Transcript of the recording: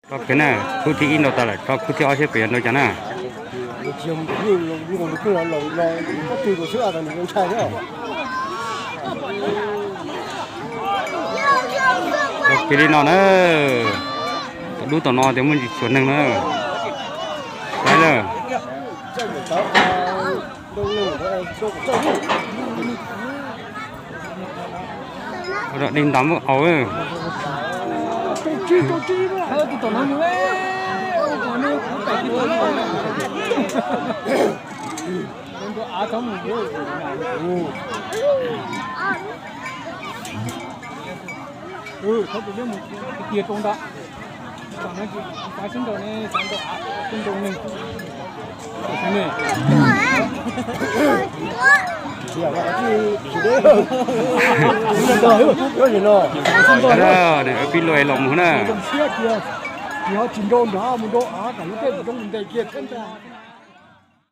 Tso kiag na, khub thib ib nrau tas lawm, tso khub thib ob seb puas yuav nrau cas na. Tso kiag li no na, tom dub tom no tias muaj ntsis xyuas neeg na. Saib lawm. Dej ntas muaj aus. Pib lus los mus na. Tsis nrau nrad mus rau av kom lub teb zoo ntes kiag thiab ntag.